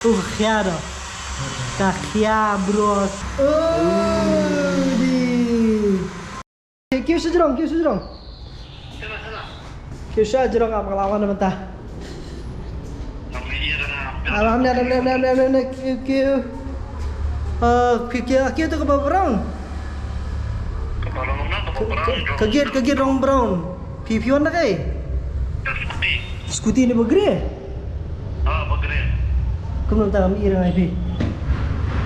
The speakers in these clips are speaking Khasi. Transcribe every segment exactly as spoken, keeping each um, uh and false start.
Uh, ka khia doh. Ka khia, bro. Oh, di. Kiew sha jrong, kiew sha jrong. Kiew sha jrong, ap ka la wan mynta. Alam ne, ne, ne, kiew, kiew. Uh, kiew, kiew, kiew to kaba brown. Ka gate, ka gate rong brown. Phi, phi wan da kaei? Scooty. Scooty ne ba grey? Ah, ba grey. Kumno ta kam i rang ai phi?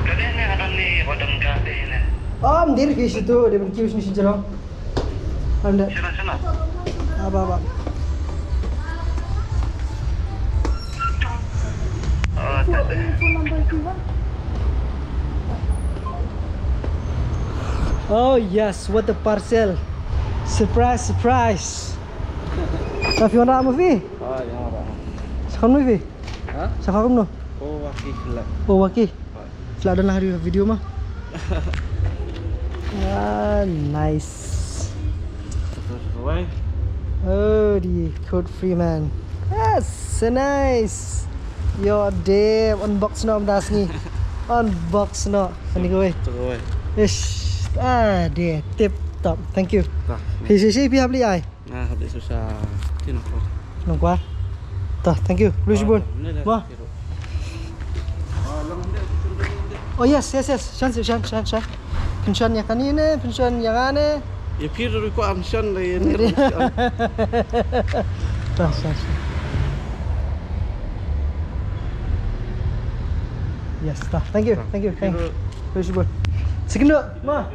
Kane ne, kane ne, ba dang kate ne. Ah, mdei phi sha tu, dei ban kiew shini sha jrong. Anda. Sila, sila. Aba, aba. Ah, tak ada. Oh yes, what a parcel. Surprise, surprise. Sa phi wan rah ma phi? Ah, ïa, wan rah. Sa kham no phi? Ha? Sa kham no? Oh, waki khla. Oh, waki. Khla don ha video ma. Ah, nice. Wai. Oh, di code free man. Yes, so nice. Yo, de unbox noh mynta sngi. Unbox noh. Ani kawei. Ish, ah, de tip top. Thank you. Hi, hi, hi, phi hap leit ai. Nga hap leit sha, sha, ti nongkwar. Nongkwar. Tah, thank you. Khublei shibun. Mo. Oh yes, yes, yes. Shon, shon, shon, shon. Pynshon ïa kane ne, pynshon ïa nga ne. Ïa phi ruh kwah pynshon da ïa ne. Tah, shon, shon. Yes, tah. Thank you, thank you, thank you. Khublei shibun. Second, mo.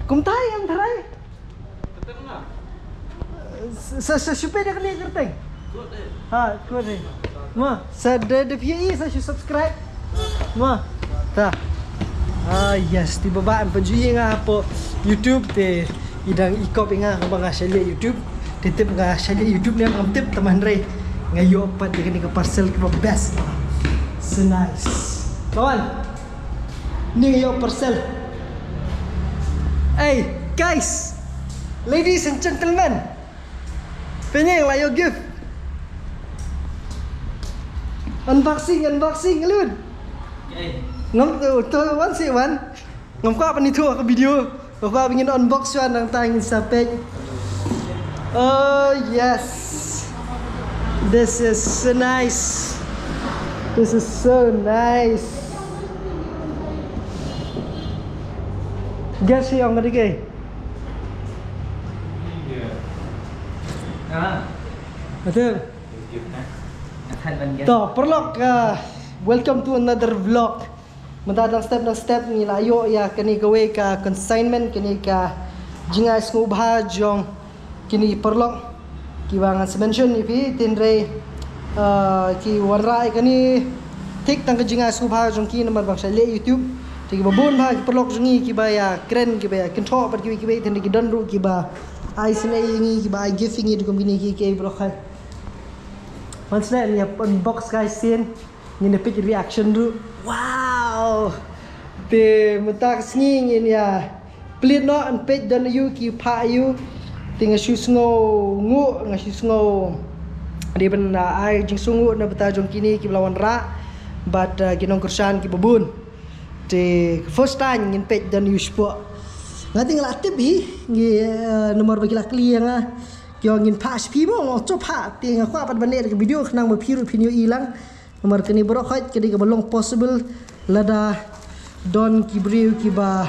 Kumta ïa nga tharai. Sa, sa shu peit da kane ka kyrteng. Ha, kut eh. Mo, sa da, da phi ïohi sa shu subscribe. Mo. Ta. Ah, yes, te ba bha em pynjah ïa nga hapoh YouTube te i dang i kop ïa nga ba nga shah leh YouTube. Te tip nga shah leh YouTube ne ngam tip, tang hynrei nga ïoh pat ïa kane ka parcel kaba best. So nice. Kawan. Ni ïoh parcel. Hey, guys. Ladies and gentlemen. Pynïeng la ïoh gift. Unboxing, unboxing, lun. Ngam tu, tu, wan si wan. Ngam kwah ban ithuh ka video. Ngam kwah ban ngin unbox wan, nangta ngin sa peit. Oh yes. This is so nice. This is so nice. Guess hi ong ka dei kaei? Ah. Betul. To, paralok, uh, welcome to another vlog. Mynta dang step dang step ngi la ïoh ïa kane kawei ka consignment, kane ka jingai sngewbha jong kine ki paralok kiba ngan sa mention ïa phi, hynrei, uh, ki wanrah ïa kane thik tang ka jingai sngewbha jong ki namar ba nga shah leh YouTube. Te kiba bun bha ki paralok jong ngi kiba ïa kren, kiba ïa kynthoh bad kiwei kiwei, hynrei ki don ruh kiba ai sngewbha ïa ngi, kiba ai gift ïa ngi, te kum kine ki, ki paralok hai. Wan sngewbha ïa unbox guys sien. Ngin ïa peit reaction ruh. Wow. Te mynta ka sngi ngin ïa plie noh, yn peit don aïu, ki phah aïu. Te nga shu sngewnguh, nga shu sngew dei ban, uh, ai jingsngewnguh na bynta jong kine kiba la wanrah bad, uh, ki nongkyrshan kiba bun. Te first time ngin peit don aïu shapoh. Nga te nga la tip hi, ngi, uh, namar ba ki la kylli ïa nga. Ki ong ngin phah sha phi mo, nga ong to phah. Te nga kwah pat ban leh da ka video khnang ba phi ruh phin ïohi lang. Namar kane baroh khoit ka dei kaba long possible lada don ki briew kiba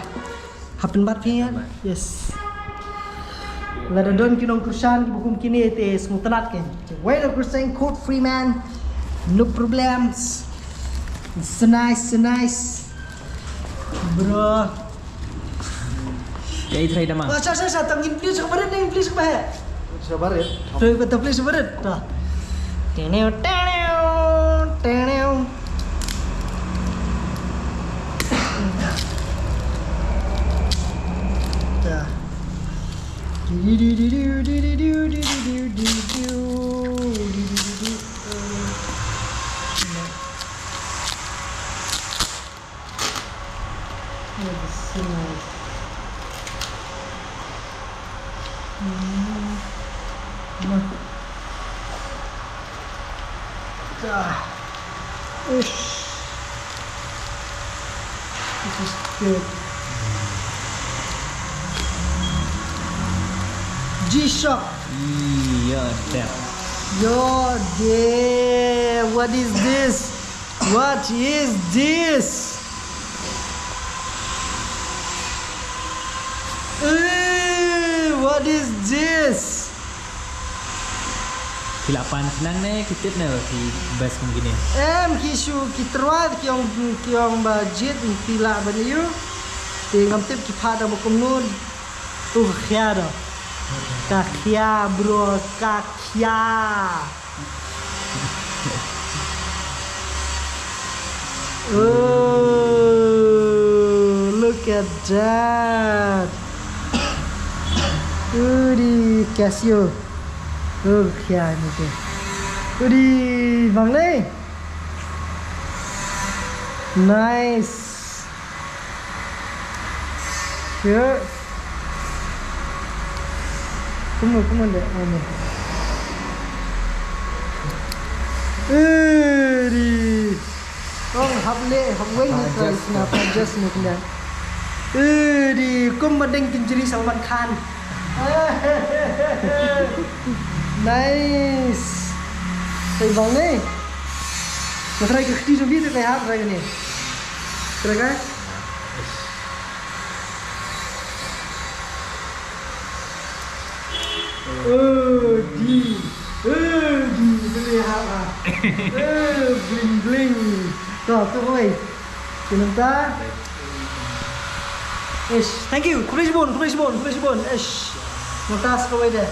hap pynbat phi, ïa. Yes. Lada don ki nongkyrshan kiba kum kine te sngewtynnat kein. Wei nongkyrshan code free man. No problems. So nice, so nice. Bro. Ïa i trai da ma. Oh, sa, sa, sa, tang ngin plie sha barit, ngin plie sha barit. Sha barit. Trai ka tang plie sha barit. Ta. Tenew, tenew, tenew. Ta. Oh, this is so nice. Mm. Nah. Ah. Ish. This is good. G-Shock. You're dead. You're dead. What is this? What is this? Ugh, what is this? Ki la pan khnang ne ki tip ne ki best kum kine. Em, ki shu ki tyrwa ki ong, ki ong ba jied ki la ban ïoh. Te ngam tip ki phah da ba kumno. Uh, ka khia da. Ka khia, bro, ka khia. Oh, look at that. Udi Casio. Oh, khia ni te. Udi bang ni. Nice. Sure. Kumno, kumno de, kumno. Eri. Kong hap le, hap weng ni try sna pa just ni kena. Eri, kum madeng kinjri Salman Khan. Nice. Tei bang ni. Nga try ka kti jong ki te kai hap try ni. Try ka? Oh, di. Oh, di. Boleh hap ah. Oh, bling bling. To, to oi. Ki nangta. Ish, thank you. Khublei shibun, khublei shibun, khublei shibun. Ish. Nangta sa kawei de.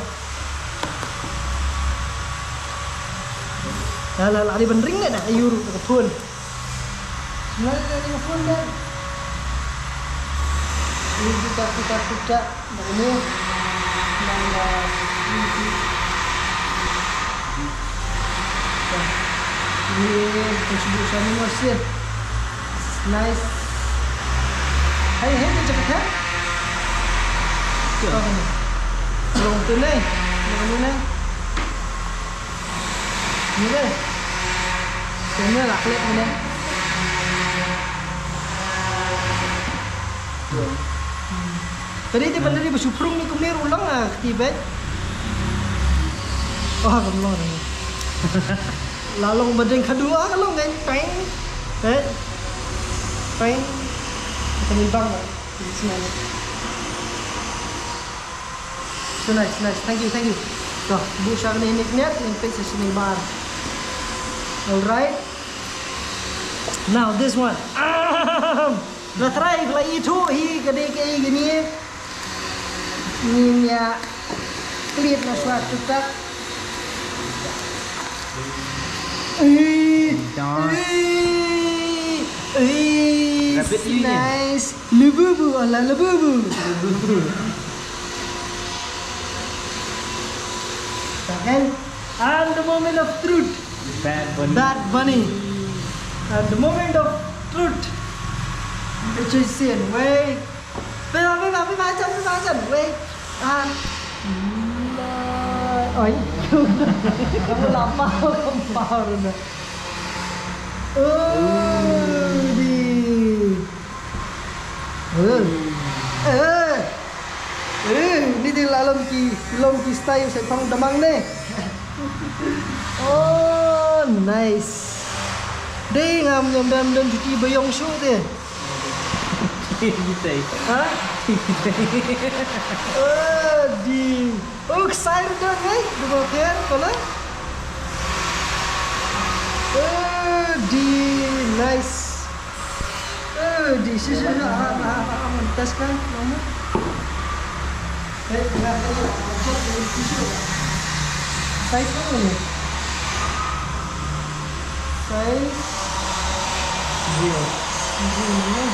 La la la, ari ban ring ne na, ayur ka phone. Nang ka ring phone de. Ini kita, kita, kita. Nang ni. Nang, ah, ini. Ini, contribution ni masih. Nice. Hey, hey, ni cakap kan? Long tu ni. Long tu ni. Ni deh. Sini lah klik ni deh. Tadi dia benda dia bersuprung ni kumne rulang lah keti bet. Oh, kumne rulang. Lalong badeng kedua kalau ngai peng. Eh. Peng. Kami bang. Sini. So nice, nice. Thank you, thank you. To, bu shang ni nik net, ni pek sini bar. Alright. Now this one. Ahem. La try la itu hi ka dei ka i ka ni. Ni nya klit na swat tutak. Ui. Ui. Ui. Rabbit ni. Nice. Labubu, ala labubu. Second, and the moment of truth. Bad Bunny. Bad Bunny. And the moment of truth. Which is sin. Wait. Wait, wait, wait, wait, wait, wait. Ah. Oi. Kamu lama kempar. Oh, di. Eh. Eh. Eh, ni dei la long ki, long ki style sa phong damang ne. Oh, nice. Dei ngam nyam dam dam juti bayong shu dei. Kita. Ha? Oh, di. Oh, excited dong, eh? Dua kali, kalau? Oh, di. Nice. Eh, di sisi na, ah, ah, ah, ah, tas kan, mana? Eh, na, na, na, na, na, na, na. Size mana ni? Size zero. Zero ni.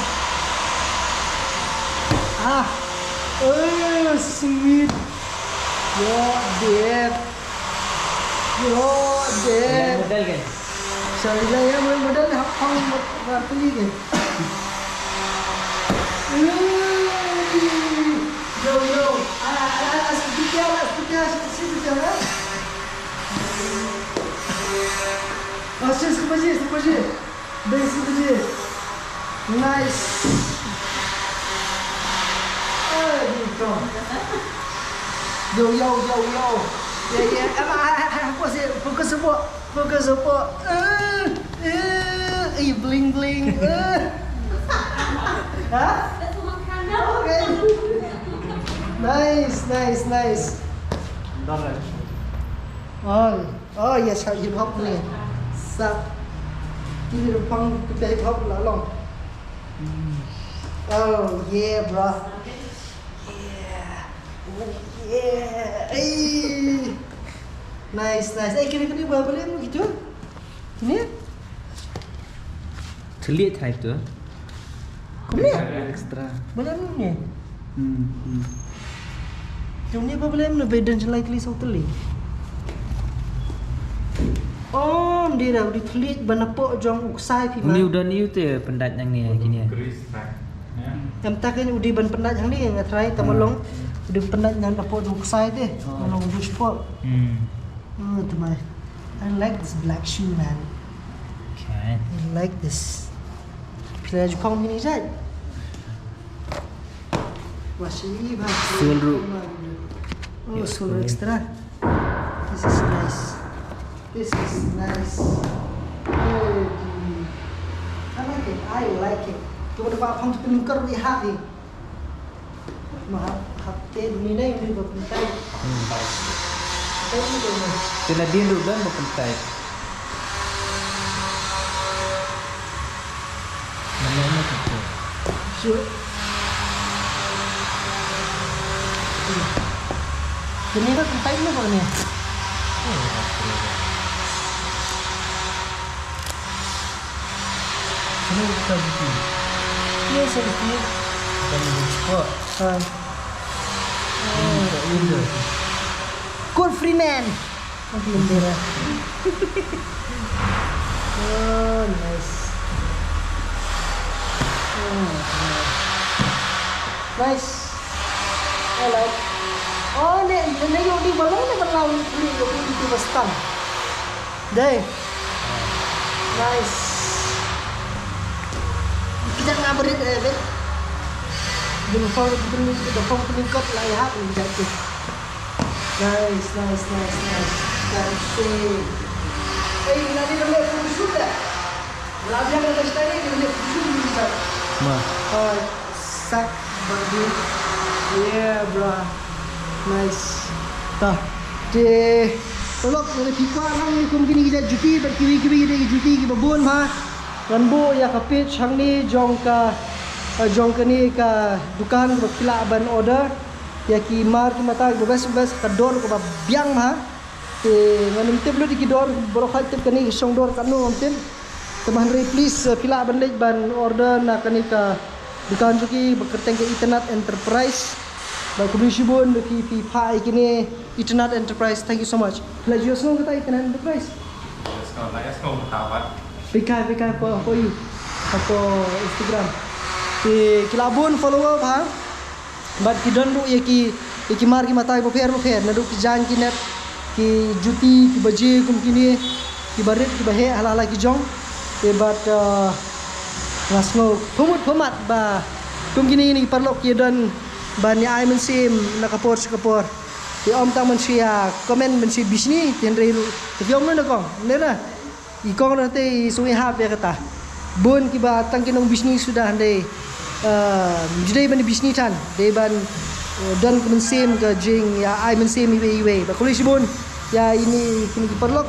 Ah, eh, sweet. You're dead. Yo, deh. Model kan? Sorry lah ya, model hap pang buat kali kan? Yo, yo. Ala, ala, ala, seperti dia, ala, seperti dia, seperti dia, seperti dia, eh? Oh, sini, seperti, seperti. Basically, nice. Hey, go. Yo, yo, yo, yo. Yeah, yeah. Come on, I, I, I, what's it? Focus support. Focus support. Uh, uh, eh, bling, bling. Uh. Huh? Okay. Nice, nice, nice. Done, right? Oh, oh yes, hip hop ni. Sap. Ini rupa kita hip hop lah long. Oh yeah, bro. Yeah. Oh yeah. Hey. Nice, nice. Eh, kini kini berapa lama gitu? Ini? Thylliej type tu. Kumne? Extra. Ba lem ne? Hmm, hmm. Jong ne ba lem ne ba don jyllai tylli saw tylli. Om, dei da u dei thylliej ba napoh jong u ksai phi ma. Une u don ïa u te pyndait nangne kine. Grease track. Em, ta kein u dei ban pyndait hangne, nga try tang ba long u dei pyndait napoh jong u ksai te. Oh. Ba long u dei spot. Hmm. Hmm, te mai. I like this black shoe, man. Okay. I like this. Phi la ju phong phi ni jait. Wah, shi ba. Sole ruh. Oh, sole extra. This is nice. This is nice. Hey, I like it. I like it. Tu ba phong tu pynker wi ha ni. Ma hap, hap te ni dei ni ba pyntai. Hmm. Pyntai ni dei ni. Te nadien ruh don ba pyntai. Mana mana tu? Sure. Kini ba pyntai ni ba ni. Kini ba pyntai ni. Yes, sir. Kami jumpa. Hai. Ini tak indah. Cool Freeman. Ang bendera. Oh, nice. Oh, nice. Nice. I like. Oh, ne, ne, ne, yung di balon ne, balon ne, yung di, yung di, yung di, bastan. Dei. Nice. Kita nga berit, eh, bet. Yung form, yung form, yung cut, like, ha, yung jacket. Nice, nice, nice, nice. That's it. Hey, nanti boleh photoshoot tak? Kalau dia kata tadi, dia boleh photoshoot juga. Ma. Oh, sak bagi. Yeah, bro. Nice. Ta. Te, tolok, nanti phi kwah lang kum kini ki jait juti, bad kiwi kiwi ki jait juti kiba bun ma. Ngan buh ïa ka page hangne jong ka, eh, jong kane ka dukan kaba phi lah ban order ïa ki mar ki mata kiba best best, ka dor kaba biang ma. Te ngan ym tip lut ïa ki dor, baroh hi tip kane ka shong dor katno ngam tip. Te hynrei please, eh, phi lah ban leit ban order na kane ka dukan jong ki ba kyrteng ka Itynnad Enterprise. Bad khublei shibun ba phi, phi phah ïa kine Itynnad Enterprise. Thank you so much. Phi la ju ïohsngew kata Itynnad Enterprise? Ïohsngew, la ïohsngew mynta pat. Phi kai, phi kai hapoh, hapoh Instagram. Te ki la bun follower bha. Bad ki don ruh ïa ki, ïa ki mar ki mata bapher bapher, naduh ki jaiñ ki net, ki juti, ki baje kum kine, ki barit, ki baheh, hala hala ki jong. Te bad, uh, nga sngew pyrmut pyrmat ba kum kine, kine ki paralok ki don ban ïa ai mynsiem na ka por sha ka por. Te ym tang ban shu ïa comment ban shu bishni, te hynrei ruh te ki ong na kong, ne na. I kong na te i shu i hap ïa kata. Bun kiba tang ki nong bishni suda hynrei, eh, ju dei ban bishni than, dei ban, eh, don ka mynsiem ka jing ïa ai mynsiem iwei iwei. Ba khublei shibun ïa ine kine ki paralok.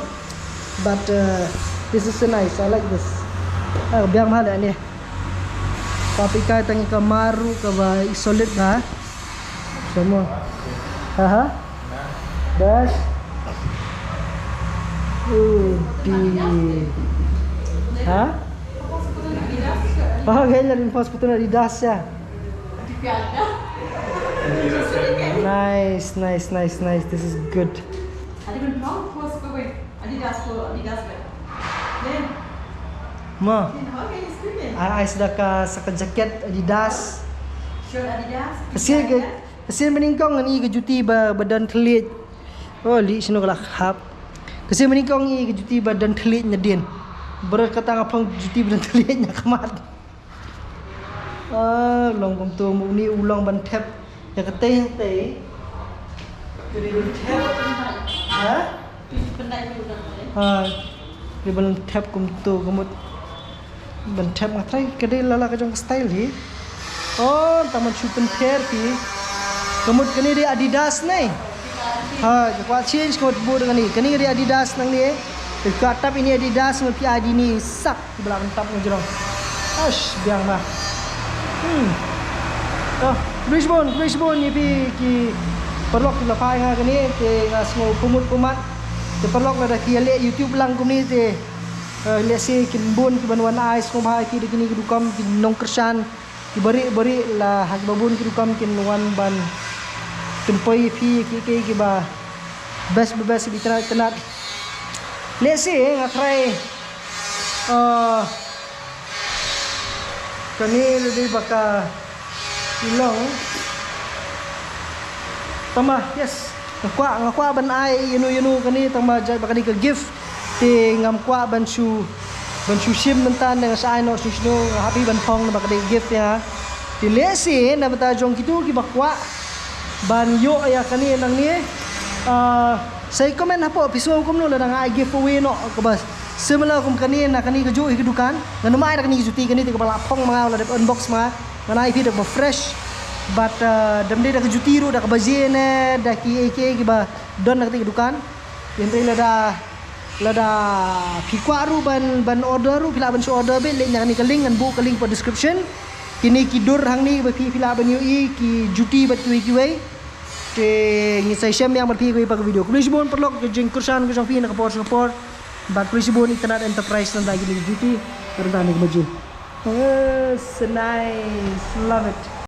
But, eh, this is so nice. I like this. Ah, biang bha ne. Ka phi kai tang ka mar ruh kaba i solid bha. Semua. Ha ha. Best. Uh, di. Ha? Oh, kayaknya rin pas betul Adidas ya. Nice, nice, nice, nice. This is good. Adidas ko Adidas ba. Mo. Ai, ai, suda ka sa ka jacket Adidas. Shirt Adidas. Ka sien ka, ka sien ba nyngkong ngan i ka juti ba, ba don thylliej. Oh, li shino ka la hap. Ka sien ba nyngkong i ka juti ba don thylliej nadien. Bret kata nga phong juti bret tali nya khmat. Ah, long kumto muni u long ban thep. Ya kata yang te. Jadi ban thep. Ha? Ha. Jadi ban thep kumto kamut. Ban thep nga trai ka dei lala ka jong ka style hi. Oh, taman shu pynpher phi. Kamut kani dei Adidas ne. Ha, ka kwah change kamut bud kani. Kani dei Adidas nang ni. Ka tap ini Adidas ngan phi adi ni sak ki bala ban tap ngan jrong. Ash, biang ma. Hmm. Oh, khublei shibun, khublei shibun ïa phi ki paralok ki la phai nga kani te nga sngew kumut kumat. Te paralok lada ki ïa leh YouTube lang kumni te Eh, lehse kin bun ki ban wan ai sngewbha ïa ki da kine ki dukan ki nongkyrshan ki bari bari la ha kiba bun ki dukan kin wan ban pynpoi ïa phi ki ki kiba best ba best bi tnat tnat. Lehse nga try eh, kane lady baka ilong. Tama, yes. Nga kwah, nga kwah ban ai ïa no ïa no kane tang ba jait ba ka dei ka gift. Te ngam kwah ban shu ban shu shim mynta ne nga sa ai noh shu shu nga happy ban phong ba ka dei gift ïa. Te lehse na bynta jong kito kiba kwah ban ïoh ïa kane nangne. Ah, sa comment hapoh phi sngew kumno lada nga ai giveaway noh kaba similar kum kane na kane kajuh hi ka dukan. Ngan ym ai da kane ka juti kane te kaba la phong ma nga la dep unbox ma nga. Ngan ai phi da kaba fresh. But uh, dam dei da ka juti ruh da kaba je ne da ki A K kiba don na kata ka dukan. Hynrei lada lada phi kwah ruh ban ban order ruh phi lah ban shu order beit leh ïa kane ka link ngan buh ka link pa description. Kine ki dur hangne ba phi phi lah ban ïohi ki juti bad kiwei kiwei. Te ngin sa ïashem biang bad phi kiwei pa ka video. Khublei shibun paralok ka jingkyrshan ka jong phi na ka por sha ka por. Bad khublei shibun Itynnad Enterprise nangta kine ki juti. Nangta ne ka maji. Oh, so nice. Love it.